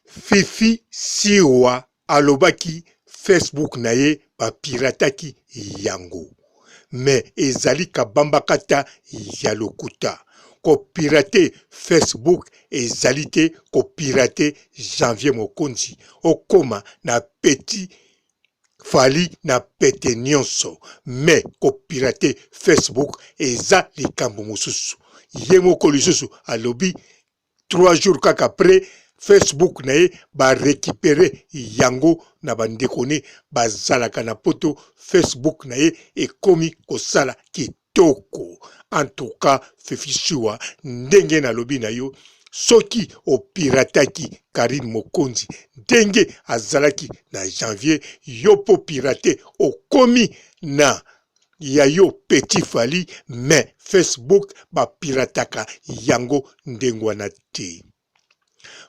Fifi Siwa alobaki Facebook na ye ba pirataki yango mais ezali kabambakata ya lokuta. Ko pirater Facebook ezali te ko pirater Janvier Mokonzi okoma na petit Fally na pete nionso mais ko pirater Facebook eza likambo mosusu. Ye moko lisusu alobi 3 jours kaka après Facebook na ye ba recuperer yango na ba ndeko ne bazalaka na poto Facebook na ye ekomi kosala kitoko. En tout cas Fifi Siwa ndenge nalobi na yo soki opirataki Carine Mokonzi ndenge azalaki na janvier yo po pirate okomi na ya yo petit Fally mais Facebook ba pirataka yango ndenge wana te.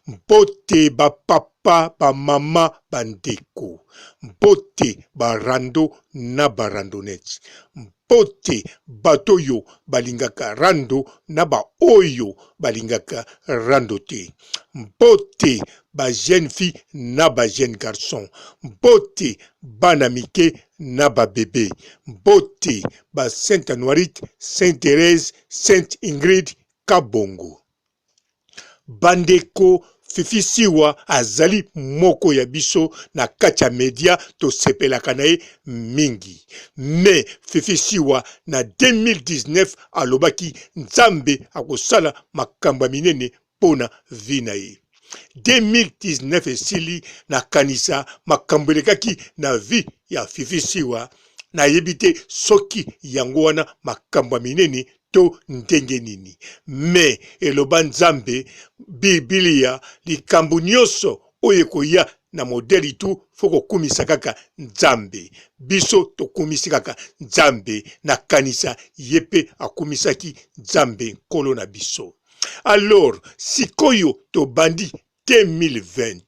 Mbote ba papa ba mama ba ndeko mbote ba rando na ba randonnettes mbote bato oyo balingaka rando na ba oyo balingaka rando te mbote ba jeune fille na ba jeune garçon mbote bana mike na ba bebe mbote ba saint anuarite saint therese saint ingrid kabongo bandeko fifi siwa azali moko ya biso na kati ya media tosepelaka na ye mingi me fifi siwa na 2019 alobaki nzambe akosala makambo ya minene mpo na vie na ye. 2019 esili nakanisa makambo elekaki na vie ya Fifi Siwa, nayebi te soki yango wana makambo ya minene to ndenge nini, mais eloba Nzambe bibilia likambo nyoso oyo ekoya na modèle tout faut kokumisa kaka Nzambe. Biso tokumisi kaka Nzambe, nakanisa ye mpe akumisaki Nzambe Nkolo na biso. Alors sikoyo tobandi 2020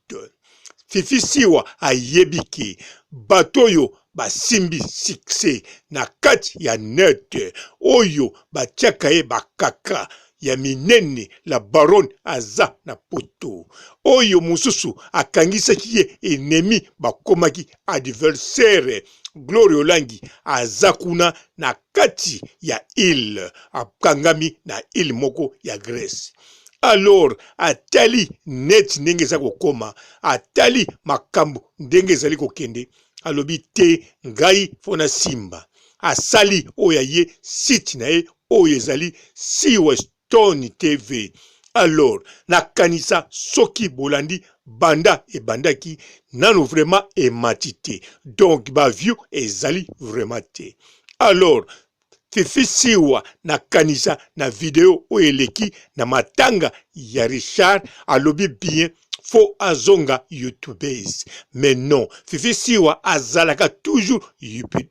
Fifi Siwa ayebi ke bato oyo basimbi succès na kati ya net oyo batiaka ye bakaka ya minene la baronne aza na poto oyo mosusu akangisaki ye ennemi bakomaki adversaire Gloria Olangi aza kuna na kati ya ile akangami na ile moko ya Grèce. Alors atali neti ndenge eza kokoma, atali makambo ndenge ezali kokende, alobi te ngai fo nasimba. Asali oyo ya ye site na ye oyo ezali Siwa Tony TV. Alors nakanisa soki bolandi banda ebandaki nanu vraiment emati te donc ba view ezali vraiment te. Alors Fifi Siwa nakanisa na video oyo eleki na matanga ya Richard alobi bien faut azonga youtubeuse mais non Fifi Siwa azalaka toujours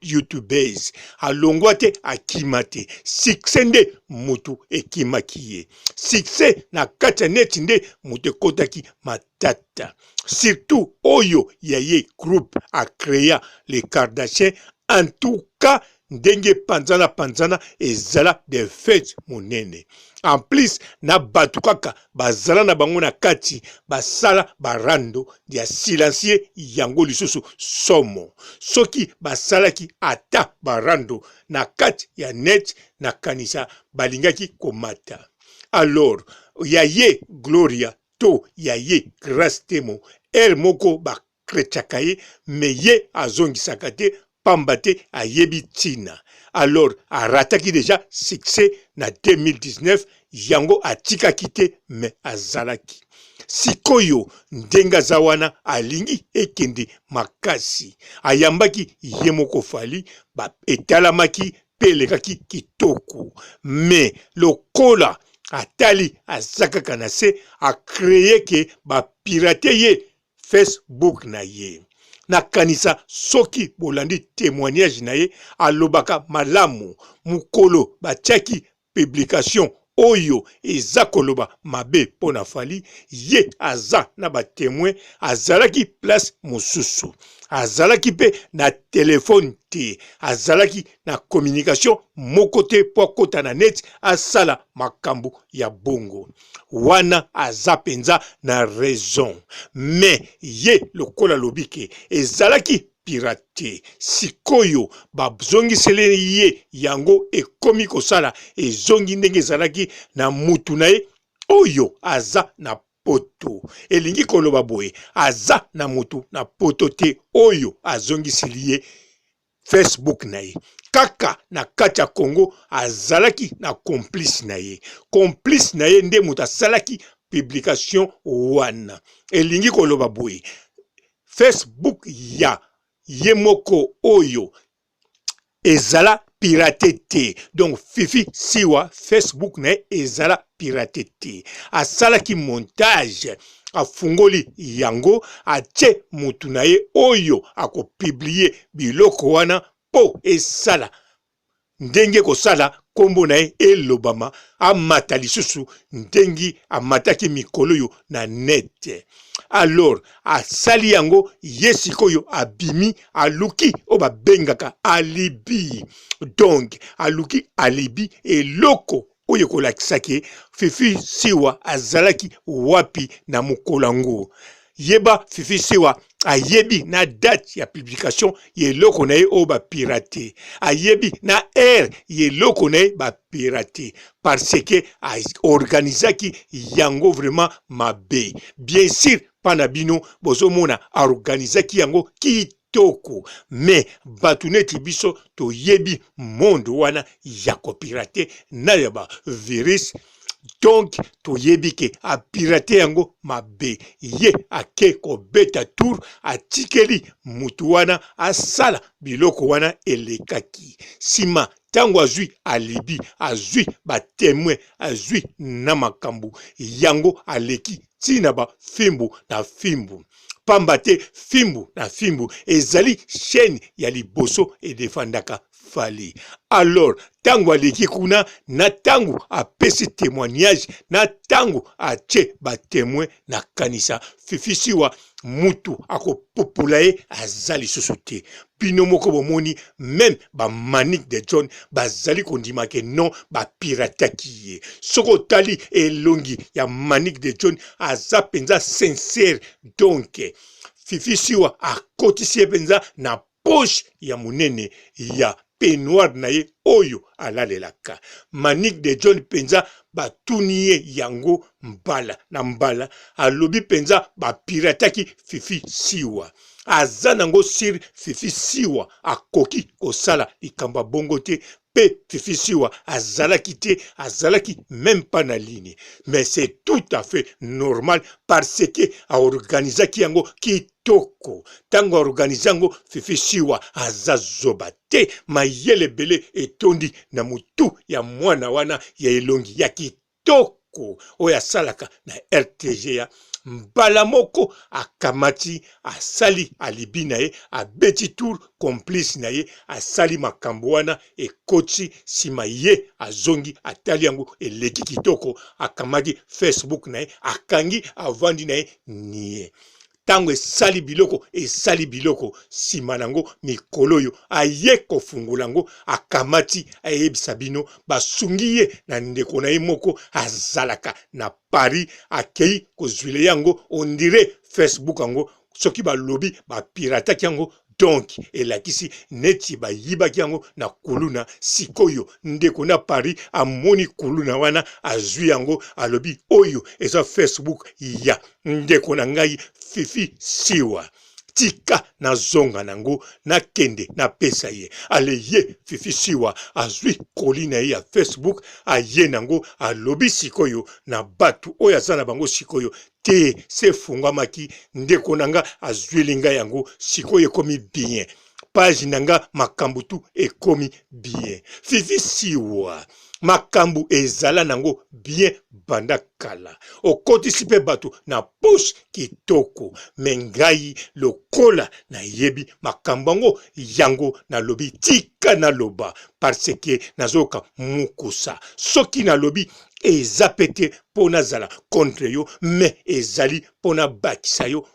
youtubeuse alongwa te akima te succès nde mutu ekimaki ye succès na kati ya neti nde mutu ekotaki matata surtout oyo ya ye groupe a créa les Kardashian en tout cas ndenge panzana panzana ezala de fete monene en plus na bato kaka bazala na bango na kati basala barando ya silencieux yango lisusu somo soki basalaki ata barando na kati ya net nakanisa balingaki komata alors ya ye gloria to ya ye grace temo heure moko ba crechaka ye mais ye azongisaka te pamba te ayebi tina alors arataki dejà succès na 2019 yango atikaki te mais azalaki sikoyo ndenge aza wana alingi ekende makasi ayambaki ye moko Fally ba etalamaki pe elekaki kitoko mais lokola atali aza kaka na se a cree ke ba pirate ye Facebook na ye. Nakanisa soki bolandi temoignage na ye alobaka malamu mukolo batiaki publication. oyo eza koloba mabe mpo na Fally, ye aza na ba temoins, azalaki place mosusu, azalaki mpe na telephone te, azalaki na communication moko te mpo akota na net asala makambo ya bongo. Wana aza mpenza na raison, mais ye lokola alobi ke ezalaki pirate sikoyo bazongiseli ye yango ekomi kosala ezongi ndenge ezalaki na mutu na ye oyo aza na poto elingi koloba boye aza na mutu na poto te oyo azongiseli ye Facebook na ye kaka na kati ya Congo azalaki na complice na ye complice na ye nde moto asalaki publication wana elingi koloba boye Facebook ya ye moko oyo ezala pirate te donc Fifi Siwa Facebook na ye ezala pirate te asalaki montage afungoli yango atie mutu na ye oyo akopublie biloko wana mpo esala ndenge kosala nkombo na ye elobama amata lisusu ndenge amataki mikolo oyo na net alors asali yango ye sikoyo abimi aluki oyo babengaka alibi donc aluki alibi eloko oyo ekolakisa ke Fifi Siwa azalaki wapi na mokolo yango. Yeba Fifi Siwa ayebi na date ya publication ya eloko na ye oyo ba pirate, ayebi na heure ya eloko na ye ba pirate parce que aorganisaki yango vraiment mabe. Bien sûr pa na bino bozomona aorganisaki yango kitoko mais bato neti biso toyebi monde wana ya kopirate na ya ba virus donc toyebi ke apirate yango mabe ye ake kobeta tour atikeli mutu wana asala biloko wana elekaki nsima ntango azwi alibi azwi batemoin azwi na makambo yango aleki ntina ba fimbu na fimbu pamba te fimbu na fimbu ezali chaîne ya liboso edefandaka Fally. Alors tango aleki kuna na tango apesi témoignage na tango atie ba témoin na kanisa Fifi Siwa mutu akopupula ye aza lisusu te. Bino moko bomoni meme ba Manick de John bazali kondima ke non ba pirataki ye. Soki otali elongi ya Manick de John aza penza sincère donc Fifi Siwa akotisi ye penza na poche ya munene ya peignoir na ye oyo alalelaka. Manick de John penza batuni ye yango mbala na mbala alobi penza ba pirataki Fifi Siwa. Aza nango sur Fifi Siwa akoki kosala likambo ya bongo te pe Fifi Siwa azalaki te, azalaki meme pas na ligne. Mais c'est tout à fait normal parce que a organisaki yango kitoko. Tango a organise yango Fifi Siwa aza zoba te, mayele ebele etondi na mutu ya mwana wana ya elongi ya kitoko oyo asalaka na RTGA. Mbala moko akamati asali alibi na ye, abeti tour complice na ye asali makambo wana ekoti sima ye azongi atali yango eleki kitoko, akamati Facebook na ye akangi avandi na ye nie. Ntango esali biloko esali biloko nsima na yango mikolo oyo aye kofungola yango akamati ayebisa bino basungi ye na ndeko na ye moko azalaka na Paris akei kozwile yango ondire Facebook yango soki balobi bapirataki yango donc elakisi neti bayibaki yango na kuluna. Sikoyo ndeko na Paris amoni kuluna wana azwi yango alobi oyo eza Facebook ya ndeko na ngai Fifi Siwa, tika nazonga nango nakende napesa ye. Ale ye Fifi Siwa azwi koli na ye ya Facebook aye nango alobi sikoyo na batu oyo aza na bango sikoyo te se efungwamaki ndeko na nga azweli nga yango sikoyo ekomi bien page na nga makambo tu ekomi bien. Fifi Siwa makambo ezala nango bien banda kala okotisi pe bato na poche kitoko me ngai lokola nayebi makambo yango yango nalobi tika naloba parce que nazoyoka mukusa soki nalobi. Eza pe te po nazala contre yo mais ezali po nabakisa yo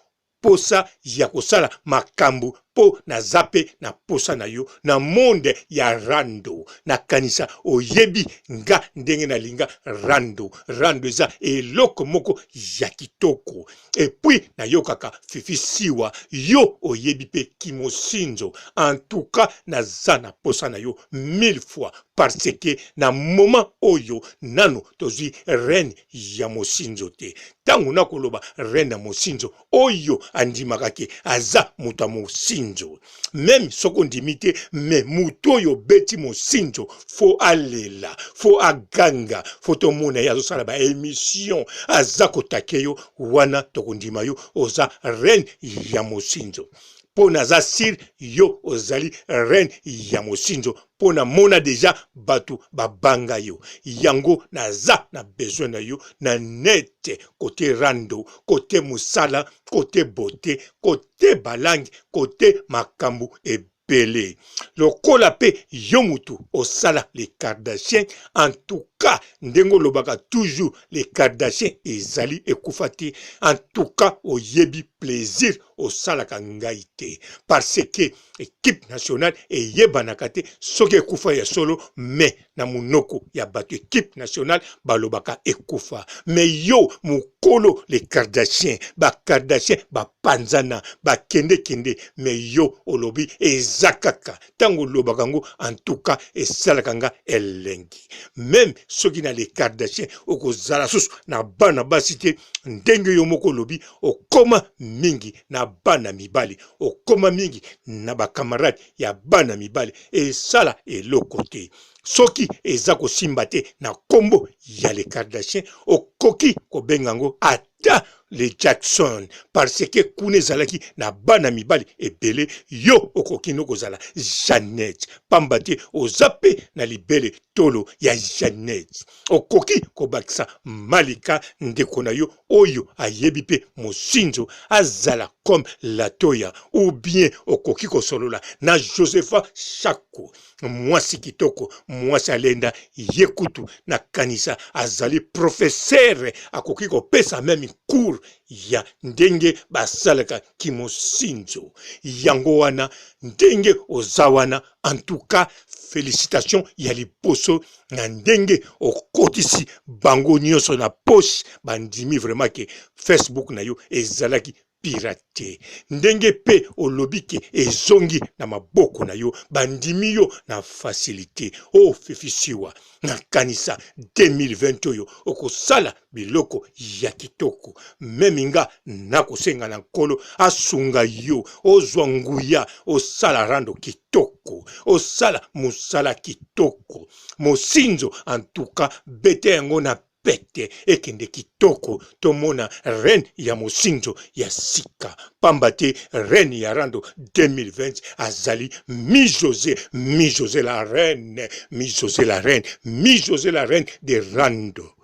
posa ya kosala makambu po naza pe na posa na yo na monde ya rando. Nakanisa oyebi nga ndenge nalinga rando. Rando eza eloko moko ya kitoko. Et puis nayokaka Fifi Siwa yo oyebi pe kimosinzo. En tout cas naza na posa na yo mille fois parce que na moment oyo nanu tozui reine ya mosinzo te. Tango nakoloba reine ya mosinzo oyo andimaka ke aza moto ya mosinzo, meme soki ondimi te mais moto oyo obeti mosinzo fo alela, fo aganga, fo tomona ye azosala ba emission aza kotake yo, wana tokondima yo oza reine ya mosinzo. Po naza sur yo ozali reine ya mosinzo po na mona dejà batu ba banga yo yango naza na besoin na yo na net cote rando cote musala cote beaute cote ba langue cote makambu ebele lokola pe yo mutu osala les kardashiens en tout cas ndenge olobaka toujours les kardashiens ezali ekufa te en tout cas oyebi plaisir osalaka ngai te parce que equipe nationale eyebanaka te soki ekufa ya solo mais na munoko ya bato equipe nationale balobaka ekufa mais yo mukolo les kardashiens ba kardashiens bapanzana bakende kende mais yo olobi eza kaka ntango olobaka yango en tout cas esalaka nga elengi meme soki na les kardashiens okozala susu na bana basi te ndenge yo moko olobi okoma mingi na bana mibali okoma mingi na ba camarade ya bana mibali esala eloko te soki eza kosimba te na kombo ya le Kardashian okoki kobenga yango ata le Jackson parce que kuna ezalaki na bana mibali ebele yo okoki no kozala Jeannette pamba te oza pe na libele tolo ya Jeannette okoki kobakisa Malika ndeko na yo oyo ayebi pe mosinzo azala comme Latoya ou bien okoki kosolola na Josepha Shako mwasi kitoko mwasi alenda ye kutu nakanisa azali professeur akoki kopesa meme cours ya ndenge basalaka kimosinzo yango wana ndenge oza wana en tout cas felicitation ya liboso na ndenge okotisi bango nyonso na poche bandimi vraiment ke facebook na yo ezalaki pirate ndenge pe olobi ke ezongi na maboko na yo bandimi yo na facilite o oh, fifi siwa nakanisa 2020 oyo okosala biloko ya kitoko meme nga nakosenga na nkolo asunga yo ozwa nguya osala rando kitoko osala mosala kitoko mosinzo antuka bete yango na pete ekende kitoko tomona reine ya mosinzo ya sika pamba te reine ya rando 2020 azali mi jose mi jose la reine mi jose la reine mi jose la reine de rando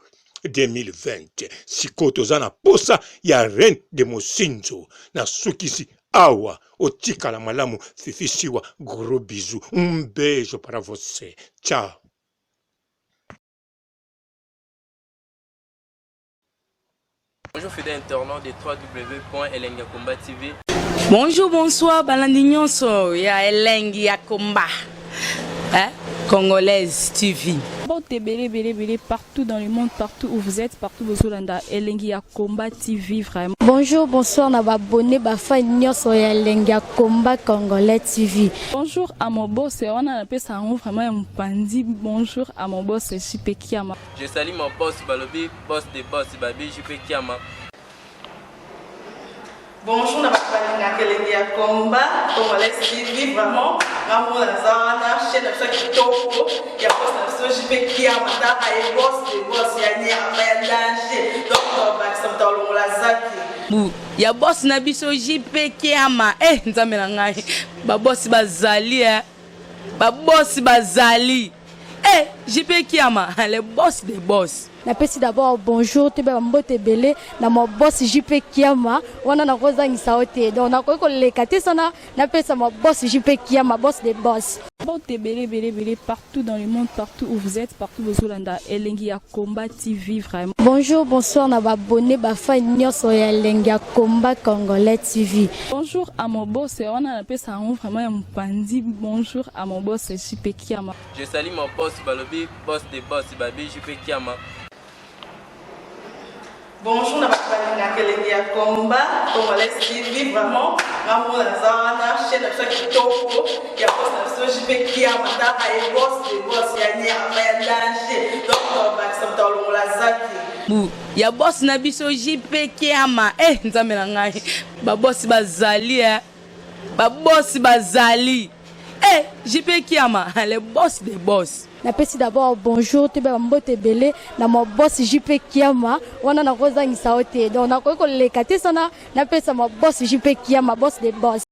2020 sikoyo toza na posa ya reine de mosinzo nasukisi awa otikala malamu fifi siwa gros bisou un beijo para você ciao Bonjour fidèles internautes de www.elengiyakomba TV. Bonjour, bonsoir, balandi nyonso ya elengi ya komba. Hein? Congolaise TV. Mbote ebele ebele ebele partout dans le monde, partout où vous êtes, partout bozolanda elengi ya combat TV vraiment. Bonjour, bonsoir na ba abonnés ba fans nyonso ya elengi ya combat congolais TV. Bonjour à mon boss, wana napesa yango vraiment ya mopanzi. Bonjour à mon boss JP Kiama. Je salue mon boss balobi boss de boss babi JP Kiama. Bonjour na bato balingaka elengi ya combat congolais TV vraiment nga moko naza wana chaîne na biso ya kitoko ya boss na biso JP Kiama tala ye boss de boss ya nyama ya danger donc tobakisa moto alongola zaki bu ya boss na biso JP Kiama eh nzambe na ngai ba boss bazali eh ba boss bazali eh. JP Kiama, le boss des boss. Napesi d'abord bonjour toyeba bambote ebele na ma boss JP Kiama wana nakozangisa yo te donc nakoki koleka te sana napesa ma boss JP Kiama, boss de boss. Mbote ebele ebele ebele partout dans le monde, partout où vous êtes, partout bozolanda Elengi ya Combat TV vraiment. Bonjour, bonsoir na baabonnés, bafans nyonso ya Elengi ya Combat Congolais TV. Bonjour à mon boss wana napesa yango vraiment ya mopanzi. Bonjour à mon boss JP Kiama. Je salue mon boss balobi boss de boss babi JP Kiama. Bonjour na bato balingaka Elengi ya Combat Congolais TV. Vraiment, nga mona naza wana, chaîne na biso ya kitoko ya boss na biso JP Kiama, taka ye boss de boss ya nyama ya danger. Donc bakisa moto alongola zaki. Bu ya boss na biso JP Kiama. Eh, nzambe na ngai, babosi bazali, eh. Babosi bazali. Eh, JP Kiama, le boss des boss. Napesi d'abord bonjour toyeba bambote ebele na ma boss JP Kiama wana nakozangisa yo te donc nakoki koleka te sana napesa ma boss JP Kiama, boss de boss.